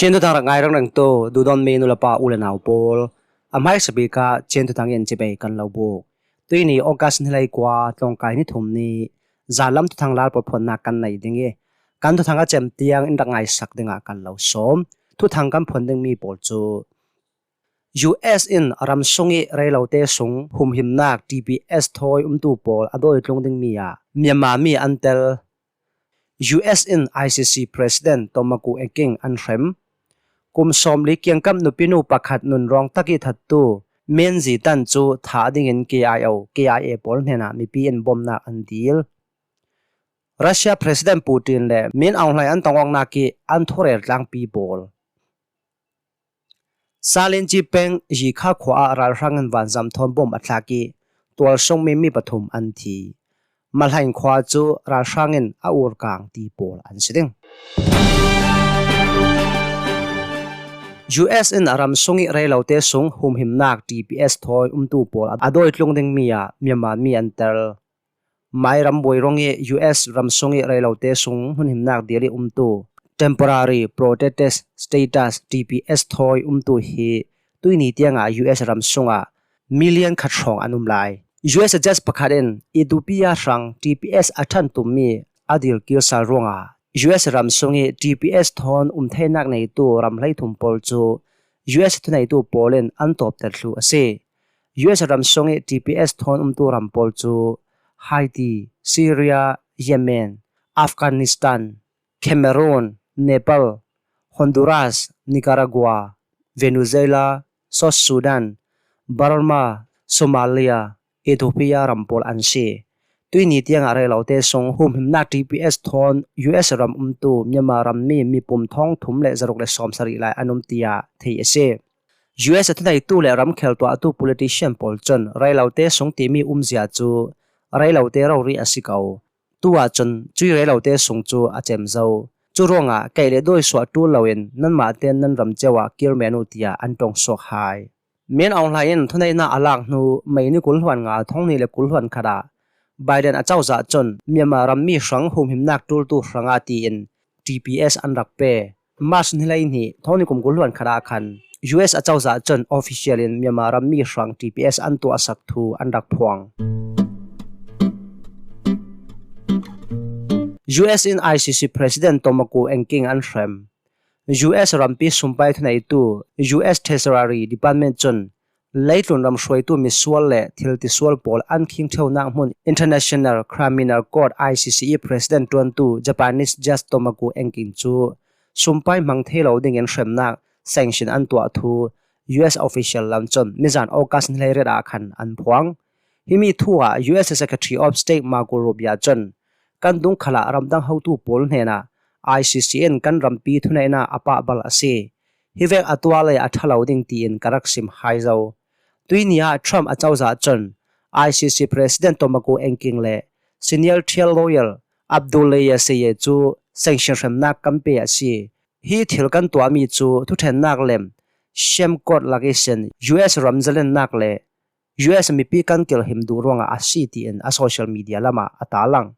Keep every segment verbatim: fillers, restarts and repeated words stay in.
Chin thuthang rak ngai rengrengtu duhdawtmi nu le pa u le nau pawl, a hmaisa bik ah Chin thuthang in cibai kan lo buk. Tuini August ni hleikua, tlawngkai ni thum ni, zanlam thuthang lalpawl phuannak kan nei ding ih, kan thuthang a cem tiang in rak ngaisak dingah kan lo sawm. Thuthang kan phuan dingmi pawl cu, U S in ram sung ih reilote sung humhimnak T P S thawi umtu pawl a dawitlung dingmi ah Myanmar mi an tel. U S in I C C President Tomoko Engking an hrem. Kum sawmli kiangkap nupinu pakhat nunrawng tak ih thattu Min Zi Tan cu thah dingin K I O, K I A pawl hnenah mipi in bawmnak an dil. Russia President Putin le Min Aung Hlaing an tongawknak ih an thurel tlangpi pawl. Salinci peng Yikha khua ah ralhrang in vanzam thawn bom a thlak ih tualsungmi mi pathum an thi. Mahlain khua cu ralhrang in a urkang ti pawl an si ding. U S in a ram sung ih reilote sung humhimnak T P S thawi umtu pawl a dawitlung dingmi ah Myanmar mi an tel. Mairam buai rung ih U S ram sung ih reilote sung humhimnak dil ih umtu Temporary Protected Status, T P S thawi umtu hi tuini tiangah U S ram sungah million khat hrawng an um lai. U S judge pakhat in Ethiopia hrang T P S a ṭhan tummi a dil kir sal ruangah U S ram sung ih T P S thawn um theinak neitu ram hleithum pawl cu U S thuneitu pawl in an tawpter thluh a si. U S ram sung ih T P S thawn umtu ram pawl cu Haiti, Syria, Yemen, Afghanistan, Cameroon, Nepal, Honduras, Nicaragua, Venezuela, South Sudan, Burma, Somalia, Ethiopia ram pawl an si. Tuini tiangah reilote sung humhimnak T P S thawn U S ram umtu Myanmar rammi mipum thawng thum le zaruk le sawmsarih lai an um tiah thei a si. U S a thuneitu le ramkhel tuahtu politician pawl cun reilote sung timi umzia cu reilote rori a si ko. Tu ahcun cui reilote sung cu a cem zo. Cu ruangah kaih le dawi suah ṭul loin nanmah tein nan ram cio ah kir men uh tiah an ṭong suak hai. Min Aung Hlaing in thuneihnak a lak hnu May ni kul hluan nga thonghnih le kul hluan khat ah Biden acozah cun Myanmar rammi hrang humhimnak ṭultu hrangah tiin T P S an rak pe. March ni hleihnih thonghnih kum kul hluan khat ah khan U S acozah cun official in Myanmar rammi hrang T P S an tuahsak thu an rak phuang. U S in I C C President Tomoko Engking an hrem. U S rampi sumpai thuneitu U S Treasury Department cun leitlun ram hruaitu misual le thil tisual pawl an khing ṭheunak hmun International Criminal Court, I C C ih President ṭuantu Japanese Judge Tomoko Engking cu sumpai hmang thei lo dingin hremnak sanction an tuah thu U S official lam cun mizan August ni hleiriat ah khan an phuang. Himi thu ah U S Secretary of State Marco Rubio cun kan dung khalah ramdang hotu pawl hnenah I C C in kan rampi thuneihnak a pahbal a si. Hivek a tuah le a ṭha lo ding tiin ka rak sim hai zo. Tuini ah Trump acozah cun I C C President Tomoko Engking le senior trial lawyer Abdullah Seye cu sanction hremnak kan pe a si. Hi thil kan tuahmi cu thuṭhennak lem, shame court lak ihsin U S ram zalennak le U S mipi kan kilhim duh ruangah a si tiin a social media lamah a tarlang.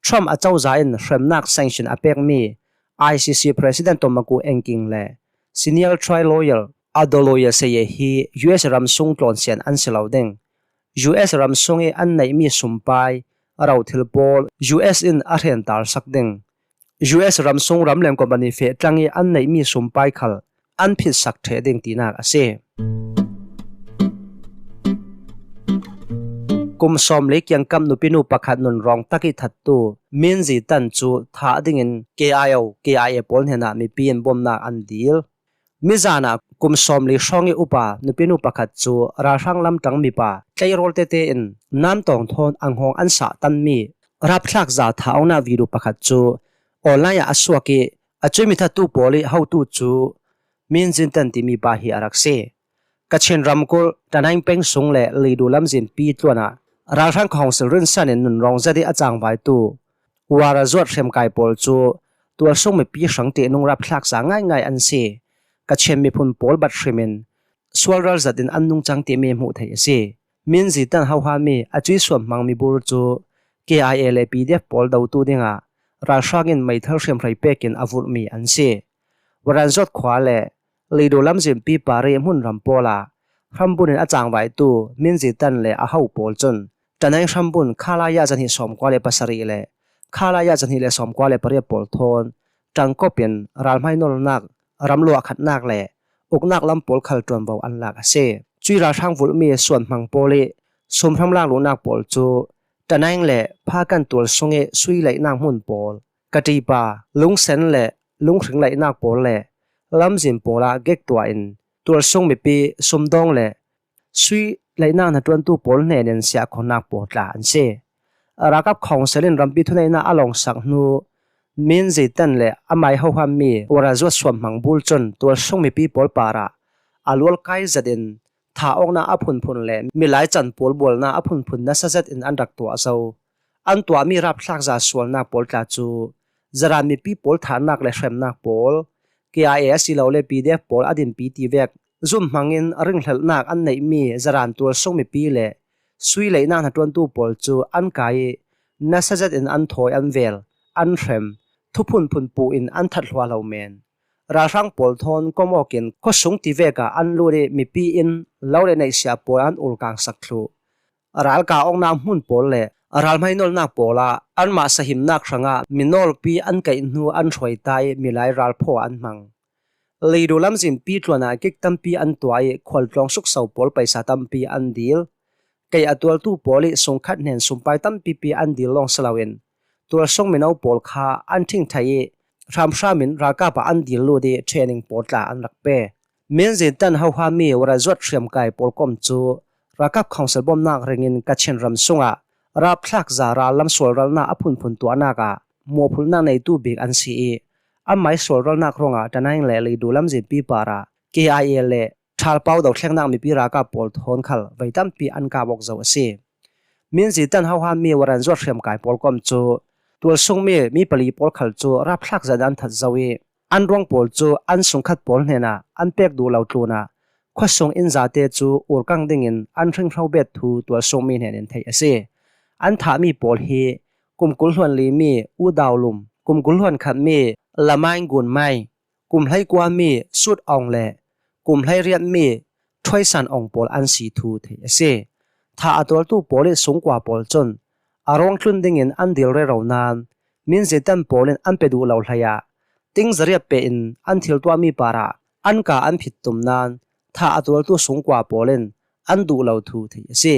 Trump acozah in hremnak sanction a pekmi I C C President Tomoko Engking le senior trial lawyer Abdullah Seye hi U S ram sung tlawnsian an si lo ding. U S ram sung ih an neihmi sumpai, rothil pawl U S in a hrenttar sak ding. U S ram sung ram le company feh tlang ih an neihmi sumpai khal an phitsak ṭheh ding tinak a si. Kum sawmli kiangkap nupinu pakhat nunrawng tak ih thattu Min Zi Tan cu thah dingin K I O, K I A pawl hnenah mipi in bawmnak an dil. Mizan ah kum sawmli hrawng ih upa nupinu pakhat cu ralhrang lamṭang mipa tleirawl tete in namtawng thawn a nghawng an sah tanmi rapthlak za thah awknak video pakhat cu online ah a suak ih a cuih mi thattu pawl ih hotu cu Min Zi Tan timi pa hi a rak si. Kachin ramkulh Tanaing peng sung le Lidu lamzin pi tluan ah ralhrang council rinsan in nunrawng zet ih a cangvaitu Warazuat hremkai pawl cu tualsung mipi hrang ṭihnung rapthlak za ngaingai an si. Kachin miphun pawl bat hrim in sual ral zat in an nungcang timi hmuh theih a si. Min Zi Tan hohami a cuih suan hmang mibur cu K I A le P D F pawl dotu dingah ralhrang in meithal hriamhrei pek in a vurhmi an si. Wurangzuat khua le Leidu lamzinpi par ih hmun ram pawl ah hrambunin a cangvaitu Min Zedong le a ho pawl cun Tanang hrambun Khalaya zahnih sawmkua le pasarih le Khalaya zahnih le sawmkua le pariat pawl thawn ṭangkawp in ralhmai nawlnak, ramluah khatnak le uknak lam pawl khal ṭuanvo an lak a si. Cuih ralhrang vulhmi suanhmang pawl ih sumhram lak luhnak pawl cu Tanang le Phakan tualsung ih sui laihnak hmun pawl, Katipa, Lungsen le Lunghring laihnak pawl le lamzin pawl ah gektuah in tualsung mipi sumdawng le sui laihnak hnaṭuantu pawl hnenin siahkhonnak pawl tla an si. Ralkap Khawngsel in rampi thuneihnak a lawngsak hnu Min Zedong le amai hohammi Wurangzuat suamhmang bul cun tualsung mipi pawl parah a lualkai zetin thah awknak a phunphun le milai can pawl bualnak a phunphun nasa zetin an rak tuah zo. An tuahmi rapthlakza sualnak pawl tla cu Zaran mipi pawl thahnak le hremnak pawl, K I A asilole P D F pawl a dinpi ti vek zumhmangin ringhlelhnak an neihmi Zaran tualsung mipi le sui laihnak hnaṭuantu pawl cu an kai ih nasa zetin an thawi an vel, an hrem, thuphunphun puh in an that hlua lo men. Ralhrang pawl thawn kom awkin khuasung ti vek ah an lut ih mipi in lo le neihsiah pawl an ulkangsak thluh. Ralkap awknak hmun pawl le ralhmai nawlnak pawl ah anmah sahimnak hrangah minawlpi an kaih hnu an hruaita ih milai ralphaw an hmang. Leidu lamzinpi tluan ah gig tampi an tuah ih khualtlawng sukso pawl paisa tampi an dil. Kaih a tualtu pawl ih sungkhat hnen sumpai tampipi an dil lawng si loin tualsung mino pawl kha an ṭhingthei ih hramhram in ralkap ah an dil lut ih training pawl tla an rak pe. Min Zedong hohammi Wurangzuat hriamkai pawlkom cu ralkap Khawngsel bawmhnak ringin Kachin ram sungah rapthlakza rallam sualralnak a phunphun tuahnak ah mawhphurhnak neitu bik an si ih, amai sualralnak ruangah Tanang le Leidu lamzinpi parah K I A le ṭhalpau dothlengnak mipi ralkap pawl thawn khal vei tampi an kap awk zo a si. Min Zedong hohammi Wurangzuat hriamkai pawlkom cu tualsungmi mi pali pawl khal cu rapthlak zet an that zo ih, an ruang pawl cu an sungkhat pawl hnenah an pek duh lo tlunah khuasung in zate cu urkang dingin an hringhro bet thu tualsungmi hnenin theih a si. An thahmi pawl hi kum kul hluan limi U Dau Lum, kum kul hluan khatmi Lamai Ngun Mai, kum hleikuami Sut Aung le kum hleiriatmi Thuaisan Aung pawl an si thu theih a si. Thah a tualtu pawl ih sungkua pawl cun a ruang tlun dingin an dil rero nain Min Zedong pawl in an pe duh lo hleiah ting zariat peh in an thil tuahmi parah an ka an phit tum nain thah a tualtu sungkua pawl in an duh lo thu theih a si.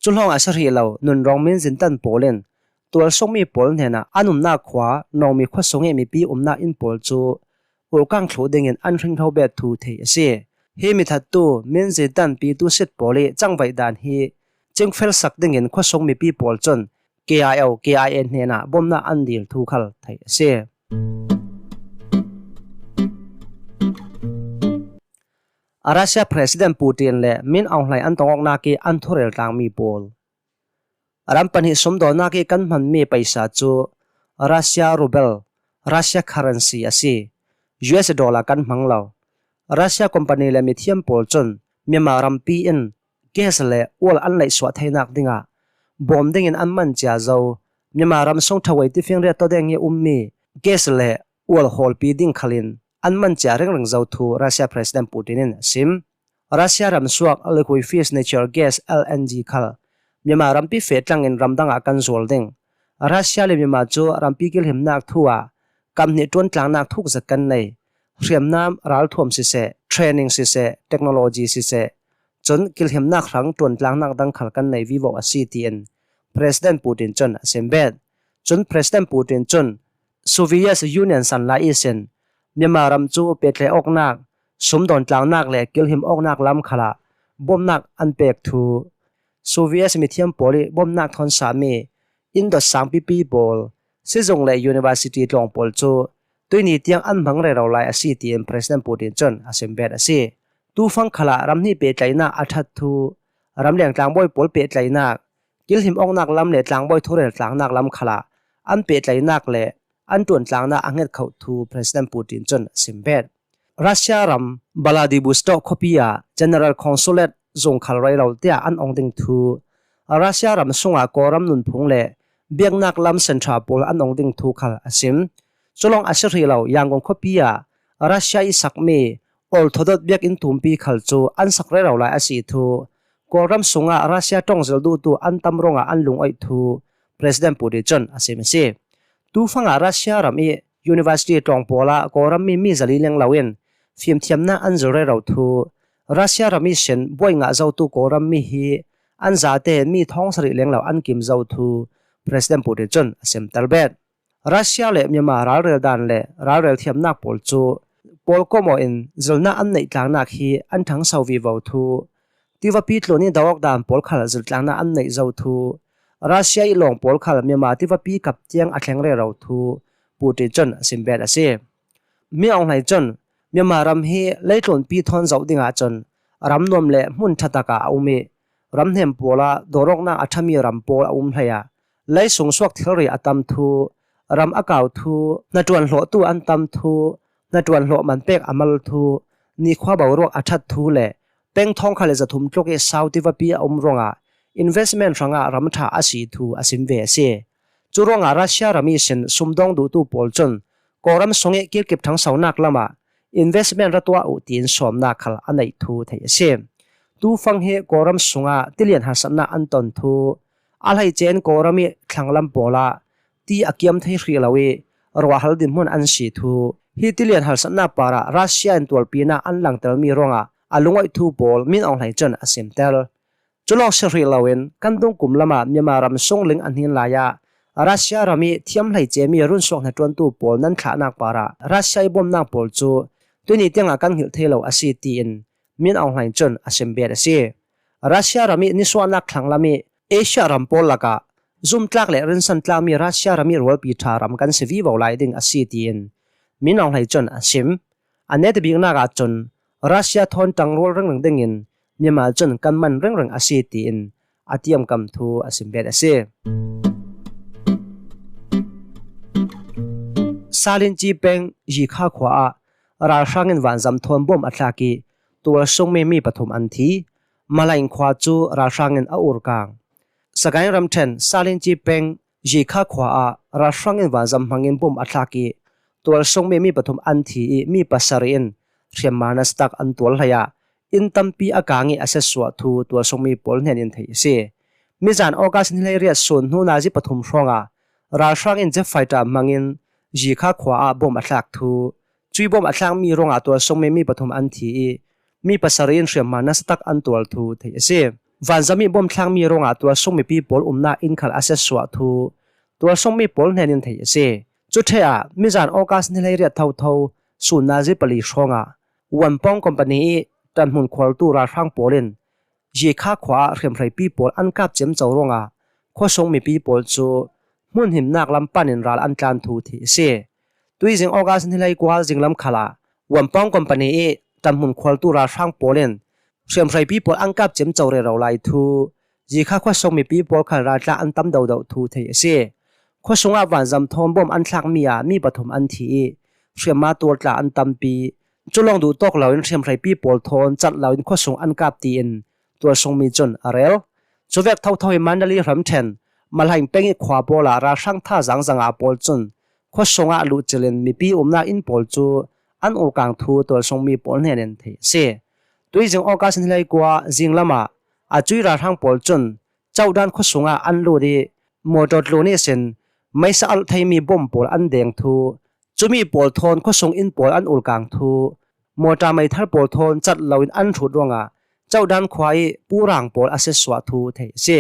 Cu lawng a si hrih lo, nunrawng Min Zedong pawl in tualsungmi pawl hnenah an umnak khua Nawngmi khuasung ih mipi umnak inn pawl cu urkang thluh dingin an hringhro bet thu theih a si. Hi mithattu Min Zedong pitu sit pawl ih cangvaih dan hi cingfel sak dingin khuasung mipi pawl cun K I O, K I A hnenah bawmhnak an dil thu khal theih a si. Russia President Putin le Min Aung Hlaing an tong awknak ih an thurel tlangmi pawl. Ram pahnih sumdawnnak ih kan hmanmi paisa cu Russia ruble, Russia currency a si. U S dollar kan hmang lo. Russia company le mithiam pawl cun Myanmar rampi in gas le ual an laihsuah theinak dingah bawm dingin an man cia zo. Myanmar ram sung Thawei tifinriat tawdeng ih ummi gas le ual hawlpi ding khalin an man cia ringring zo thu Russia President Putin in a sim. Russia ramsuak liquefied natural gas, L N G khal Myanmar rampi feh tlangin ramdang ah kan zual ding. Russia le Myanmar cu rampi kilhimnak thu ah kam hnih ṭuantlangnak thuk zet kan nei. Hriamnam, ralthuam siseh, training siseh, technology siseh, cun kilhimnak hrang ṭuantlangnak dang khal kan nei vivo a si, tiin President Putin cun a sim bet. Cun President Putin cun Soviet Union san lai ihsin Myanmar ram cu pehtlaih awknak, sumdawn tlangnak le kilhim awknak lam khalah bawmhnak an pek thu, Soviet mithiam pawl ih bawmhnak thawnsami inn dot sang pipi pawl, sizung le university tlawng pawl cu tuihni tiang an hmang rero lai a si, tiin President Putin cun a sim bet a si. Tufang khalah ram hnih pehtlaihnak a ṭhat thu, ramleng tlangbawi pawl pehtlaihnak, kilhim awknak lam le tlangbawi thurel tlangnak lam khalah an pehtlaihnak le an ṭuantlangnak a hnget khoh thu President Putin cun a sim bet. Russia ram Vladivostok khuapi ah General Consulate zung khal rei lo tiah an ong ding thu, Russia ram sungah Kawlram nunphung le biaknak lam sentra pawl an ong ding thu khal a sim. Cu lawng a si hrih lo, Yangon khuapi ah Russia ih sakmi orthodox biakinn tumpi khal cu an sak rero lai a si thu, Kawlram sungah Russia ṭawngzil duhtu an tam ruangah an lungawi thu President Putin cun a sim a si. Tufangah Russia ram ih university ṭawng pawlah Kawlram mi mi zali lenglo in fimthiamnak an zil rero thu, Russia ram ihsin buai ngah zotu Kawlram mi hi an zate mi thawng sarih lenglo an kim zo thu President Putin cun a simter bet. Russia le Myanmar ralrel dan le ralrel thiamnak pawl cu pawl kawm aw in zilnak an neih tlangnak hi an ṭhangso vivo thu, tivapi tlun ih do awk dan pawl khal ziltlangnak an neih zo thu, Russia ih lawng pawl khal Myanmar tivapi kap tiang a thleng rero thu Putin cun a simbet a si. Min Aung Hlaing cun Myanmar ram hi leitlunpi thawn zoh dingah cun ram nuam le hmun ṭhatak ah a um ih, ram hnem pawlah dawrawknak a ṭhami ram pawl a um hlei ah, leisung suak thilri a tam thu, ram a kau thu, hnaṭuan hlawhtu an tam thu, hnaṭuan hlawh man pek a mal thu, nikhua boruak a ṭhat thu le peng thawngkhat le zathum tluk ih sau tivapi a um ruangah investment hrangah ram ṭha a si thu a sim ve a si. Curuangah Russia ram ihsin sumdawng duhtu pawl cun Kawlram sungih kilkip ṭhangsonak lamah investment ra tuah uh tiin sawmnak khal a neih thu theih a si. Tufang hi Kawlram sungah tilian harsatnak an ton thu, a hleice in Kawlram ih thlanglam pawlah ti a kiam thei hrih lo ih ruahhal dinhmun an si thu, hi tilian harsatnak parah Russia in tualpinak an langtermi ruangah a lungawi thu pawl Min Aung Hlaing cun a simter. Cu lawng si hrih loin kan dungkum lamah Myanmar ram sung ling a hnin lai ah Russia ram ih thiam hleice mi runsuak hnaṭuantu pawl nan thlahnak parah Russia ih bawmnak pawl cu tuini tiangah kan hngilh thei lo a si tiin Min Aung Hlaing cun a simbet a si. Russia ram ih nisuahnak thlanglam ih Asia ram pawl lakah zumtlak le rinsan tlakmi Russia ram ih rualpi ṭha ram kan si vivo lai ding a si tiin Min Aung Hlaing cun a sim. A netabiknak ahcun Russia thawn ṭangrual ringring dingin Myanmar cun kan man ringring a si tiin a tiamkam thu a simbet a si. Salinci peng Yikha khua ah ralhrang in vanzam thawn bom a thlak ih tualsungmi mi pathum an thi. Malaing khua cu ralhrang in a urkang. Sagaing ramṭhen Salinci peng Yikha khua ah ralhrang in vanzam hmangin bom a thlak ih tualsungmi mi pathum an thi ih mi pasarih in hriamhma nasatak an tual hlei ah inn tampi a kang ih a siatsuah thu tualsungmi pawl hnen in theih a si. Mizan August ni hleiriat sun hnu nazi pathum hrawngah ralhrang in jet fighter hmangin Yikha khua ah bom a thlak thu, cui bom a thlakmi ruangah tualsungmi mi pathum an thi ih mi pasarih in hriamhma nasatak an tual thu theih a si. Vanzam ih bom thlakmi ruangah tualsung mipi pawl umnak inn khal a siatsuah thu tualsungmi pawl hnen in theih a si. Cu ṭheh ah mizan August ni hleiriat thotho sun nazi pali hrawngah Wampong company ih ṭanhmun khualtu ralhrang pawl in Yikha khua ah hriamhreipi pawl an kap ciamco ruangah khuasung mipi pawl cu hmun himnak lam pan in ral an tlan thu theih a si. Tuizing August ni hleikua zinglam khalah Wampong company ih ṭanhmun khualtu ralhrang pawl in hriamhreipi pawl an kap ciamco rero lai thu, Yikha khuasung mipi pawl khal raltlak an tam dodoh thu theih a si. Khuasungah vanzam thawn bom an thlakmi ah mi pathum an thi ih hriamhma tualtlak an tampi, cu lawng duhtawk loin hriamhreipi pawl thawn cat loin khuasung an kap tiin tualsungmi cun a rel. Cuvek thotho in Mandalay ramṭhen Malhaing peng ih khua pawlah ralhrang tha zangzanga pawl cun khuasungah luhcil in mipi umnak inn pawl cu an urkang thu tualsungmi pawl hnen in theih a si. Tuizing August ni hleikua zinglam ah a cui ralhrang pawl cun Cohdan khuasungah an lut ih motor tlun ihsin meisa alh theimi bom pawl an deng thu, cumi pawl thawn khuasung inn pawl an urkang thu, motor meithal pawl thawn cat loin an hrut ruangah Cohdan khua ih purang pawl a siatsuah thu theih a si.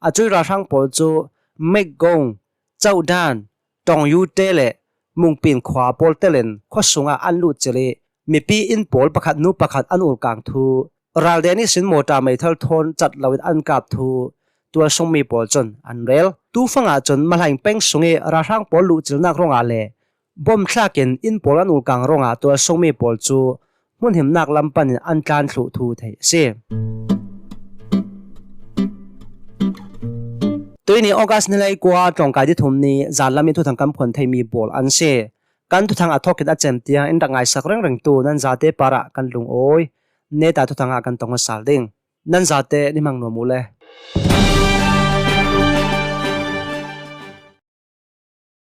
A cui ralhrang pawl cu Mekgong, Cohdan, Tongyute le Mungpin khua pawl telin khuasungah an luhcil ih mipi inn pawl pakhat hnu pakhat an urkang thu, ralden ihsin motor meithal thawn cat loin an kap thu tualsungmi pawl cun an rel. Tufangah cun Malhaing peng sungih ralhrang pawl luhcilnak ruangah le bom thlak in inn pawl an urkang ruangah tualsungmi pawl cu hmun himnak lam panin an tlan thluh thu theih a si. Tuini August ni hleikua tlawngkai dithum ni zanlam ih thuthang kan phuan theimi pawl an si. Kan thuthang a thawk in a cem tiang in rak ngaisak ringringtu nan zate parah kan lungawi. Neta thuthang ah kan tong aw sal ding. Nan zate ni hmang nuam uh le.